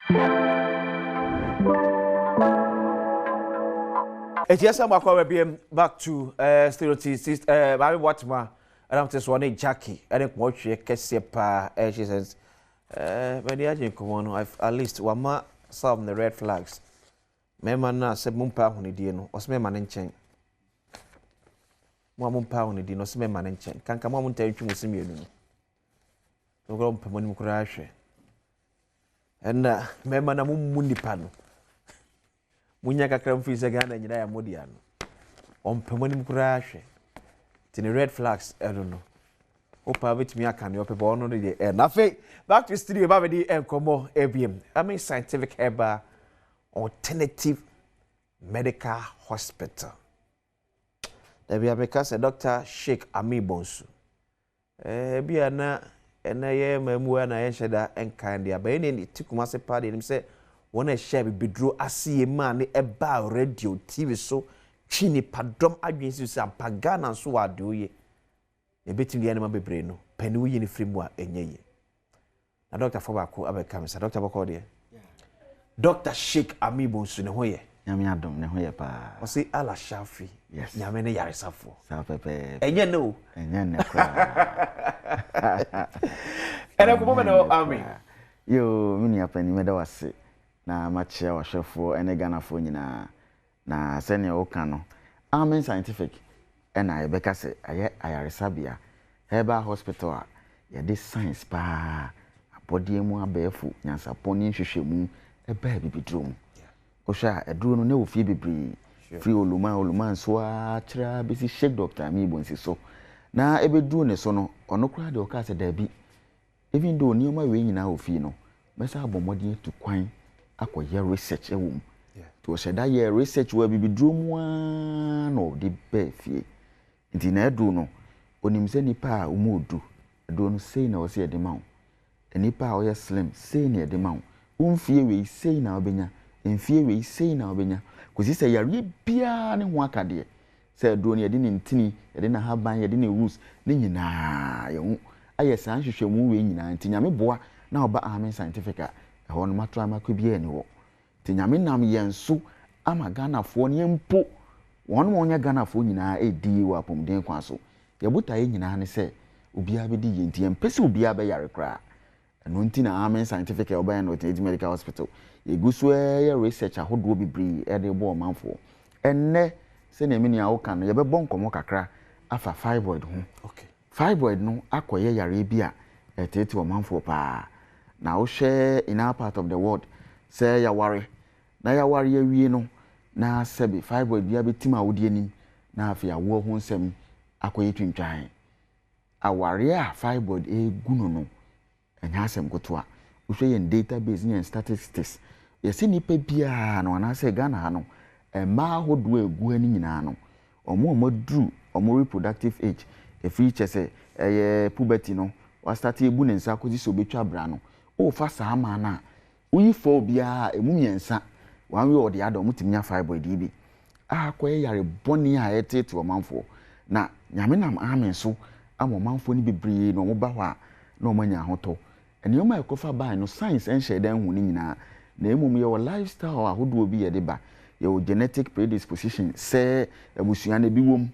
Eti ɛsɛ mo akɔ abɛbiem back to eh, studio ti si eh, maame Boatema ɛna mo te so ɔne Jackie ɛne nkɔmɔtweɛ kɛseɛ paa ɛhyɛ sɛ eh, mɛde agye nkɔmɔ no at least wama some the red flags mɛma no a sɛ mo mpa ahonidie no ɔsɛ mɛma ne nkyɛn mo a mo mpa ahonidie no ɔsɛ mɛma ne nkyɛn kanka mo a mo ntaa ntwi mo se mmienu no mo mpɛ mo anim koraa hwɛ Ɛna mmarima na mommu nnipa no. Monya kakra mfiri sɛ Ghana nyinaa yɛ mo dea no. Ɔmpɛ mo anim koraa hwɛ. Nti ne red flags ɛno no. Wopa wobɛtumi aka nea ɔpɛ bɔ ɔno no deɛ ɛno. Afei back to studio ba bɛdi nkɔmmɔ ebiem. Amen Scientific Herbal Alternative Medical Hospital. Dabi a meka sɛ Dr. Sheikh Amir Bonsu. Ebia na ɛnnɛ yɛn mmaamua na yɛnhyɛ da nkan de aba. Yɛn deɛ yɛte Kumasi paa deɛ yɛnim sɛ wɔn a ɛhyɛ abibiduro ase yie maa ne ɛbaa radio, TV so twe nnipadɔm adwene si so sɛ ampa Ghana nso wɔ adeɛ oye na ɛbɛtumi de ayɛ nneɛma bebree no, pɛ ne woyi no firi mu a ɛnyɛ yie. Na dɔktafoɔ baako abɛka me sa. Dɔkta bɔkɔɔ deɛ? Dɔkta Sheik Amir Bonsu ne ho yɛ? Nyame adom ne ho yɛ paa. Ɔse Allah Shafi. Yes. Nyame ne yaresafoɔ. Saa pɛpɛɛpɛ. Ɛnyɛ nnɛ o. Ɛnyɛ nnɛ koraa. Ɛnɛ nkɔmmɔ bɛ na ɛwɔ Amen. Yoo me nua panin mɛda wo ase na makyea w'ahwɛfoɔ ne Ghanafoɔ nyinaa. Na sɛdeɛ woka no, Amen Scientific na yɛbɛka sɛ ɛyɛ ayaresabea, herbal hospital a yɛde science paa, abɔdeɛ mu abɛɛfo nyansapɔn ne nhwehwɛmu baa abibiduro mu. Wohwɛ a, aduro no na ɛwɔ fie bebree, firi Oluma, Oluma nso ara kyerɛ ara bɛsi Sheikh Doctor Amii Bonsi so. Na ɛbɛduru ne so no, ɔno koraa deɛ ɔkaa sɛ daabi, Even though nneɛma wei nyinaa wɔ fie no, mɛsan abɔ mmɔden atu kwan akɔyɛ research wɔ mu. Nti ɔhyɛ da yɛɛ research wɔ abibiduro mu ara na ɔde baa fie. Nti n'aduro no, ɔnim sɛ nipa a wɔn ɔdu, aduro no sei na ɛwɔ sɛ yɛde ma wo. Nipa a ɔyɛ slim, sei na yɛde ma wo. Wo mfie wei, sei na wobɛnya. Mfie wei, sei na wobɛnya. Kɔsi sɛ yareɛ biara ne ho aka deɛ, Sɛ aduro no, yɛde ne ntini, yɛde n'ahaban, yɛde ne roots, ne nyinaa yɛho ayɛ saa nhwehwɛmu wei nyinaa nti Nyame boa na ɔba Amen Scientific a, ɛhɔ no matra makɔ biara nni hɔ. Nti Nyame nam yɛn so ama Ghanafoɔ ne mpo wɔn a wɔnyɛ Ghanafoɔ nyinaa redi yie wɔ apɔmuden kwan so. Yɛn botaeɛ nyinaa ne sɛ obiara bɛdi yie nti yɛmpɛ sɛ obiara bɛyare koraa. Ɛno nti na Amen Scientific Herbal and Alternative Medical Hospital, yɛgu so reyɛ research ahodoɔ bebree de reboa ɔmanfoɔ. Ɛnnɛ, sɛdeɛ me nua woka no, yɛbɛbɔ nkɔmmɔ kakra afa fibroid ho. Fibroid no akɔyɛ yareɛ bi a ɛteetee ɔmanfoɔ pa ara. Na wohwɛ in our part of the world, sɛ yɛaware na yɛaware awie no, na sɛbe fibroid bi abɛtim awodeɛ anim, na afei awoɔ ho nsɛm akɔyɛ twintwan. Awareɛ a fibroid regu no no, ɛnyɛ asɛm ketewa. Wohwɛ yɛn database ne yɛn statistics, yɛse nnipa biara no anaasɛ Ghana ha no, mmaa ahodoɔ a ɛgu ha no nyinaa no, wɔn a wɔaduru wɔn reproductive age, ɛfiri kyɛ sɛ ɛyɛ puberty no, wɔastate abu ne nsa kɔsi sɛ ɔbɛtwa bra no, wofa saa mmaa no a, Woyi four biara a, ɛmu mmiɛnsa, one way or the other, wɔtumi nya fibroid yi bi a akɔyɛ yare bɔne a ɛreteetee ɔmanfoɔ. Na Nyame nam Amen so ama ɔmanfoɔ no bebree na wɔba hɔ a na wɔanya ahotɔ. Nneɛma a ɛkɔfa bae no, science nhyɛɛ da nhuu ne nyinaa, na mmom yɛwɔ lifestyle ahodoɔ bi yɛde ba. Yɛwɔ genetic predisposition sɛ abusua no ebi wom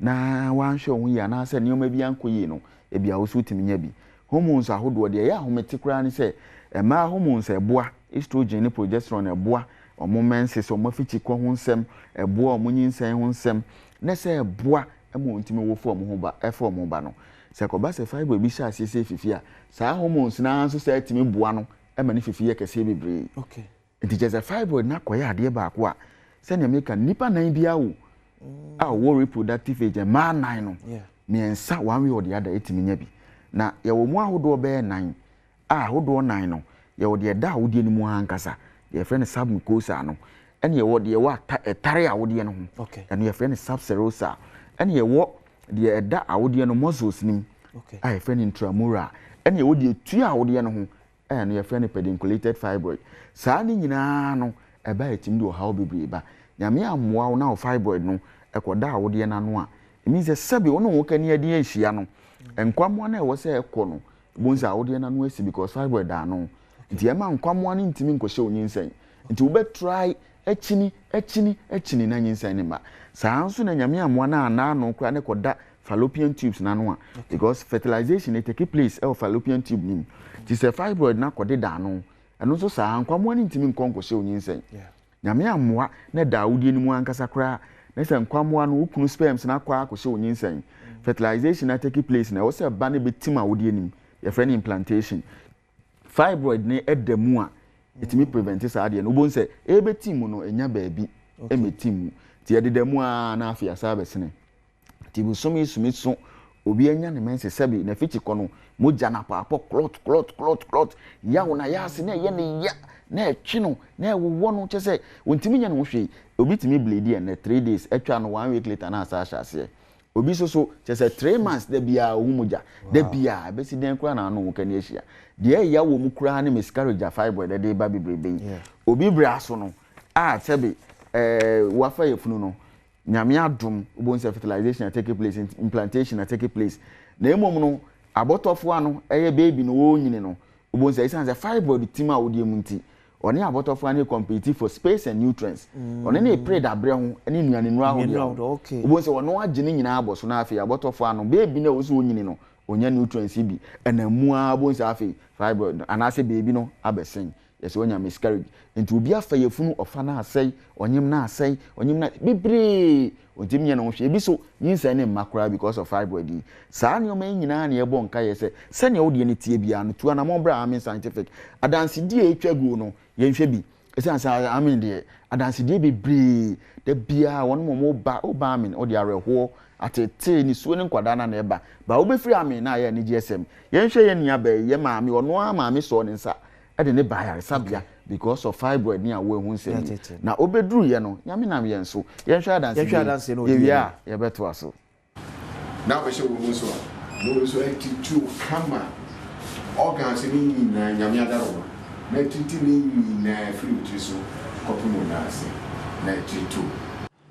na woanhwɛ wo ho yie anaasɛ nneɛma bi ankɔ yie no, ebia wo nso wotumi nya bi. Hormones ahodoɔ, deɛ ɛyɛ ahomete koraa ne sɛ, mmaa hormones a ɛboa, estrogen ne progesterone ɛboa wɔn menses, wɔn afikyikɔ ho nsɛm, ɛboa wɔn nyinsɛn ho nsɛm, na sɛ ɛboa ma wɔtumi wo fa wɔn ho ba, ɛfa wɔn ba no. Sɛ ɛkɔba sɛ fibroid bi hyɛ aseɛ sɛ ɛfifi a, saa hormones no ara nso saa tumi boa no ma ne fifi yɛ kɛseɛ bebree. Okay. Nti kyerɛ sɛ fibroid no akɔyɛ adeɛ baako a sɛnea meka no nnipa nan biara wo a wɔwɔ reproductive age mmaa nan no mmiɛnsa one way or the other ɛtumi nya bi. Na yɛwɔ mu ahodoɔ bɛyɛ nan a ahodoɔ nan no yɛwɔ deɛ ɛda awodeɛ no mu ara ankasa deɛ yɛfrɛ no submucosa no ɛne yɛwɔ deɛ ɛwɔ ata ɛtare awodeɛ no ho ɛno yɛfrɛ no subserosa ɛne yɛwɔ deɛ ɛda awodeɛ no muscles no mu a yɛfrɛ no intramural ɛne yɛwɔ deɛ ɛtua awodeɛ no ho Ɛno yɛfrɛ no pedunculated fibroid. Saa ne nyinaa no ɛba a ɛtumi de ɔhaw bebree ba. Nyame ammoa wo na wo fibroid no ɛkɔda awodeɛ no ano a, it means sɛ sɛbe wo ne wo kani adi anhyia no, nkwammoa no a ɛwɔ sɛ ɛkɔ no, wobɛhu sɛ awodeɛ no ano asi because fibroid da ano. Nti ɛma nkwammoa no ntumi nkɔhyɛ wo nyinsɛn. Nti wobɛ try akyini, akyini, akyini na nyinsɛn no mma. Saa ara nso na Nyame ammoa no anna ano koraa na ɛkɔda fallopian tubes no ano a, because fertilization no take place wɔ fallopian tube no mu. Nti sɛ fibroid no akɔdeda ano, ɛno nso saa ara, nkwammoa no ntumi nkɔ nkɔhyɛ wo nyinsɛn. Nyame ammoa na ɛda awodeɛ no mu ankasa koraa na sɛ nkwammoa no, wo kunu sperms no akɔ akɔhyɛ wo nyinsɛn, fertilization atake place na ɛwɔ sɛ ɛba no bɛtim awodeɛ no mu, yɛfrɛ no implantation. Fibroid no ɛda mu a, ɛtumi prevent saa adeɛ no. Wobɛhu sɛ ɛrebɛtim mu no, ɛnya baabi ɛmmɛtim mu. Nti ɛdeda mu ara na afei asan abɛsene. Nti bosome yi sumi so obi anya ne menses sɛbe n'afikyi kɔ no mogya no apɔapɔ clot clot clot clot yaw na yaase na ɛyɛ ne ya na ɛtwe no na ɛwowɔ no kyɛ sɛ ɔntumi nyɛ ne ho hwee. Obi tumi bleedi ɛnnɛ 3 days atwa no one week later na asa ahyɛ aseɛ. Obi nso so kyɛ sɛ 3 months da biara ɔhu mogya da biara ɛbɛsi dɛn koraa na ano ho kani ahyia. Deɛ ɛya wɔ mu koraa ne miscarriage a fibroid ɛde ba bebrebe yi. Obi berɛ aso no a sɛbe ɛɛ wafa yafunu no Nyame adom, wobɛhu sɛ fertilization a take place, implantation a take place. Na mmom no, abɔtɔfoa no, ɛyɛ baby no ɔrenyini no, wobɛhu sɛ ɛsiane sɛ fibroid tim a wodeɛ mu nti, ɔne abɔtɔfoa no compete for space and nutrients. Ɔne no repere dabrɛ ho ne nnuane nnuro ahodoɔ ho. Wobɛhu sɛ ɔno agye ne nyinaa abɔ so na afei abɔtɔfoa no, baby no a ɛwɔ sɛ ɔnyini no, ɔnya nutrients bi. Ɛnam mu ara wobɛhu sɛ afei fibroid no anaasɛ baby no abɛsen. Yɛsɛ wanya miscarriage nti obi afa yafunu ɔfa no asɛe ɔnyem no asɛe ɔnyem no bebree ɔntumi nyɛ ne ho hwee ebi so nyinsɛn ne mma koraa because of fibroid yi saa nneɛma yi nyinaa na yɛbɔ nkaeɛ sɛ sɛnea wo deɛ no teɛ biara no tu anamɔn bra Amen Scientific adansedie a ɛtwa guo no yɛnhwɛ bi ɛsiane sɛ Amen deɛ adansedie bebree da biara wɔn mo mo ba woba Amen wode awerɛhoɔ atetee nisuo ne nkwadaa na na ɛba ba wobɛfiri Amen na ayɛ anigyeɛ sɛm yɛnhwɛ yɛn nua bɛyi yɛ maame ɔno ara maame sɔɔ ne nsa de ne baa ayaresabea because of fibroid ne awoɔ ɛho nsɛm yi. Na ɔbɛduruiɛ no, Nyame nam yɛn so. Yɛnhwɛ adansedie yi, yɛwie a yɛbɛtoa so. Na wobɛhyɛ wɔn mu nso a, na wɔn nso atitiriw kama, organs no nyinaa, Nyame adaworoma, na atiti ne nyinaa firi wo tiri so kɔpem wo nan ase, na atiritiw.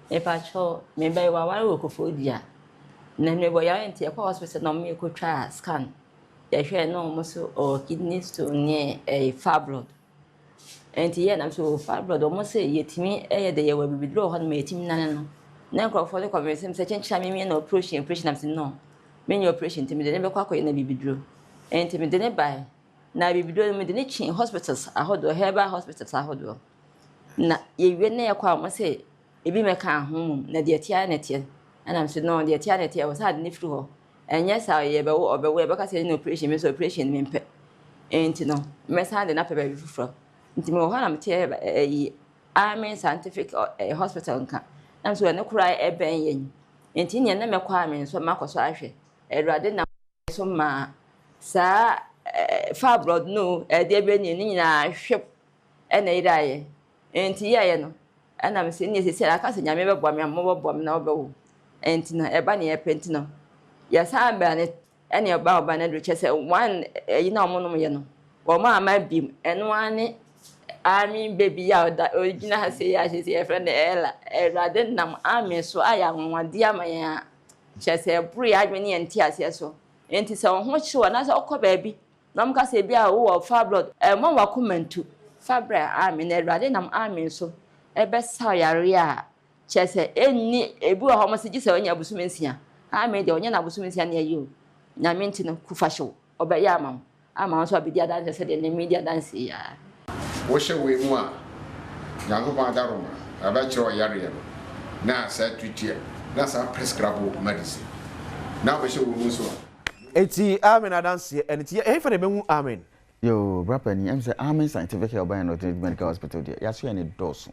Mepakyɛw, me ba yi waware wɔ Koforidua. Na mebɔ yare nti yɛkɔɔ hospital na wɔkɔtwaa scan. Yɛhwɛɛ na wɔn so ɔwɔ kidney stone ne ɛyɛ fibroid. Nti yɛ nam so fibroid wɔn se yɛtumi yɛ de yɛwɔ abibiduro wɔ hɔ nom yɛtumi nane no. Na nkurɔfoɔ de kɔmɛ sɛ sɛ kyenkyen a menyɛ no operation operation nam sɛ no menyɛ operation nti mede ne bɛkɔ akɔyɛ no abibiduro. Nti mede ne bae na abibiduro no mede ne kyin hospitals ahodoɔ herbal hospitals ahodoɔ. Na yɛwie na yɛkɔ a wɔn se ebi mɛka ho mmom na deɛ ɛteɛ ara na ɛteɛ. Ɛna me so no deɛ ɛteɛ ara na ɛteɛ ɛwɔ sɛ ade no firi hɔ. Ɛnyɛ saa a yɛbɛwo ɔbɛwo yɛbɛka sɛ yɛnyɛ no operation me nso operation no mempɛ. Nti no mɛsan de no apɛ baabi foforɔ. Nti mewɔ hɔ na mete ɛyi Army Scientific Hospital nka. Na nso ɛno koraa ɛbɛn yɛn. Nti neɛ na mɛkɔ Army nso makɔ so ahwɛ. Awurade nam so maa saa fibroid no ɛdeɛ bɛ nie ne nyinaa hwɛ ɛna yeraeɛ. Nti yɛeɛ no, ɛna mese nneɛ seesei aka sɛ Nyame bɛboa me a mobɛboa me na wobɛwo. Nti no ɛba ne yɛpɛ nti no yɛsan baa ne ɛne ɔbaa ɔbaa no aduru kyɛ sɛ one ɛyi na wɔn nom yɛ no wɔn ama bim ɛno ara ne army baby a ɔda ɔgyina ha sei a sɛ yɛfrɛ no Ella. Awurade nam army so ayɛ anwanwadeɛ ama yɛn a kyerɛ sɛ ɛboro yɛn adwene ne yɛn nteaseɛ so. Nti sɛ wo ho kyew anaasɛ wokɔ baabi Na wɔka sɛ ebia wowɔ fibroid, mma w'akoma ntu. Fa bra Amen. Na Awurade nam Amen so bɛsa wo yareɛ a kyerɛ sɛ ɛnni, ebi wɔ hɔ wɔse gye sɛ wanya abosome nsia. Amen deɛ ɔnyɛ no abosome nsia na ɛyɛ o. Nyame nti no kufa hyew, ɔbɛyɛ ama wo ama wo nso abɛdi adanseɛ sɛdeɛ nnɛ meredi adanseɛ yi ara. Wohyɛ wei mu a, Nyankopɔn adaworoma ɛbɛkyerɛ wo yareɛ no na saa treatie na saa prescribe wo medicine. Na wobɛhyɛ wei mu nso a. Enti Amen adanseɛ ɛno nti ɛhefa na yɛbɛhu Amen? Yoo bra panin ɛm sɛ Amen Scientific Herbal and Alternative Medical Hospital deɛ yaso yɛ ne dɔɔso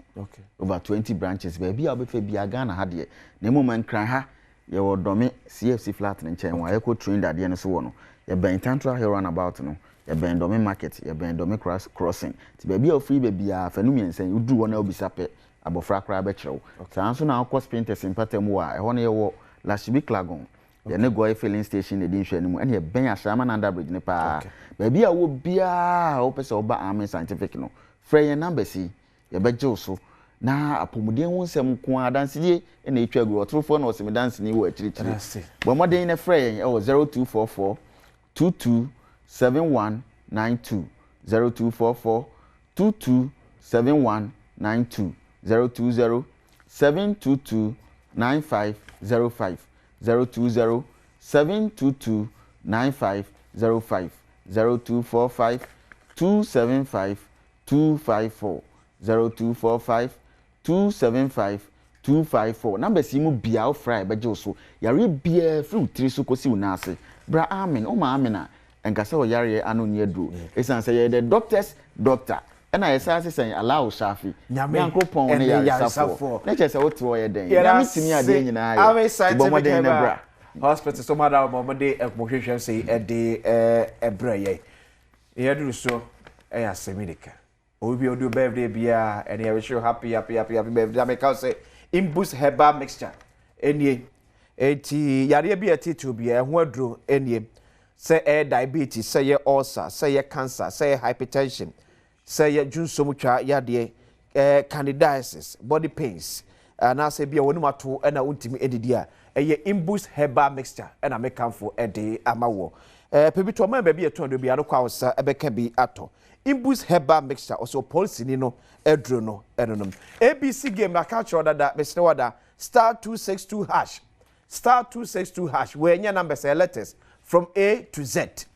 over 20 branches baabi a wobɛfa biara Ghana ha deɛ na mmom Nkran ha yɛwɔ Dɔme CFC flat no nkyɛn wɔn a yɛkɔ train dadeɛ no so wɔ no yɛbɛn Tantra Hill roundabout no yɛbɛn Dɔme market yɛbɛn Dɔme crossing nti baabi a wofiri ba biara fa no mmiɛnsa yi woduru hɔ na wobisa pɛ abɔfra koraa bɛkyerɛ wo saa nso na wokɔ Spintex mpata mu wɔ a ɛhɔ no yɛwɔ Lashibi Klagon Yɛne Goy filling station na ɛdi nhwɛanimu ɛna yɛbɛn Ashaiman Under Bridge no paa. Baabi a wowɔ biara a wopɛ sɛ woba Amen Scientific no, frɛ yɛn numbers yi, yɛbɛgye wo so. Na apɔmuden ho nsɛm nko ara, adansedie na ɛtwa agu. Ɔtorofoɔ na ɔse me danseni wɔ akyirikyiri. Bɔ mmɔden na frɛ yɛn wɔ 0244 22 71 92. 0244 22 71 92, 020 722 9505, 020 722 9505, 0245 275 254, 0245 275 254. Numbers yi mu biara wofrɛ a yɛbɛgye wo so. Yareɛ biara firi wo tiri so kɔsi wo nan ase. Bra Amen. Woma Amen a, ɛnka sɛ ɔyareɛ ano nni aduro. Ɛsiane sɛ yɛyɛ the doctor's doctor. Ɛna yɛsan se sɛn? Allahu Shafi. Nyame Nyankoropɔn ne ɛne yaresafoɔ. yaresafoɔ. Na kyerɛ sɛ wote hɔ yɛ dɛn? Yɛda Nyame tumi ase. adeɛ nyinaa yɛ. Amen Nti bɔ Scientific mmɔden na Herbal bra. Hospital so mada wɔn a wɔde ɛkɔmɔhwehwɛ sɛ yi ɛde ɛbrɛ yɛn. Yɛduru so ɛyɛ asɛm yi dika. Obi bi odi birthday biara ɛne yɛ wish you happy happy happy happy birthday. Ameka sɛ Imbus herbal mixture ɛnie. Eti yareɛ bi a ɛtete bi ɛho aduro ɛnie. Sɛ ɛyɛ diabetes, sɛ ɛyɛ ulcer, sɛ ɛyɛ cancer, sɛ ɛyɛ hypertension, sɛ ɛyɛ dwonsom twa yadeɛ, candidiasis, body pains, anaasɛ bi a wɔn ato ɛna wontumi edidi a, ɛyɛ Imbus herbal mixture ɛna mekanfo ɛde ama wɔ. Pɛbi to ɔman baabi yɛtɔn do bi ano kɔ awusa ɛbɛka bi atɔ. Imbus herbal mixture ɔsɛ ɔpɔlisini no ɛduro no ɛno nom. ABC game na aka kyerɛ dada mesrɛ wada *262#, *262# wɔnyɛ numbers, ɛyɛ letters from A to Z.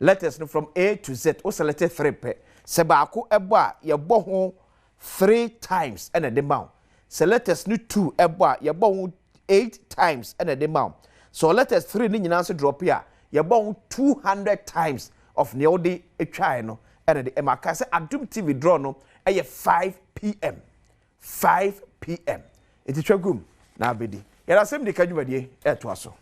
Letters no from A to Z, o select three pɛ. Sɛ baako ɛbɔ a, yɛbɔ ho three times ɛna ɛde ma wo. Sɛ letters no two ɛbɔ a, yɛbɔ ho eight times ɛna ɛde ma wo. So letters three ne nyinaa nso drop a, yɛbɔ ho 200 times of nea wɔde atwae no ɛna de ɛma. Aka sɛ Adum TV draw no ɛyɛ 5 p.m., 5 p.m. Eti twa gum na abɛdi yɛrɛ asɛm de ka dwumadie ɛɛtoa so.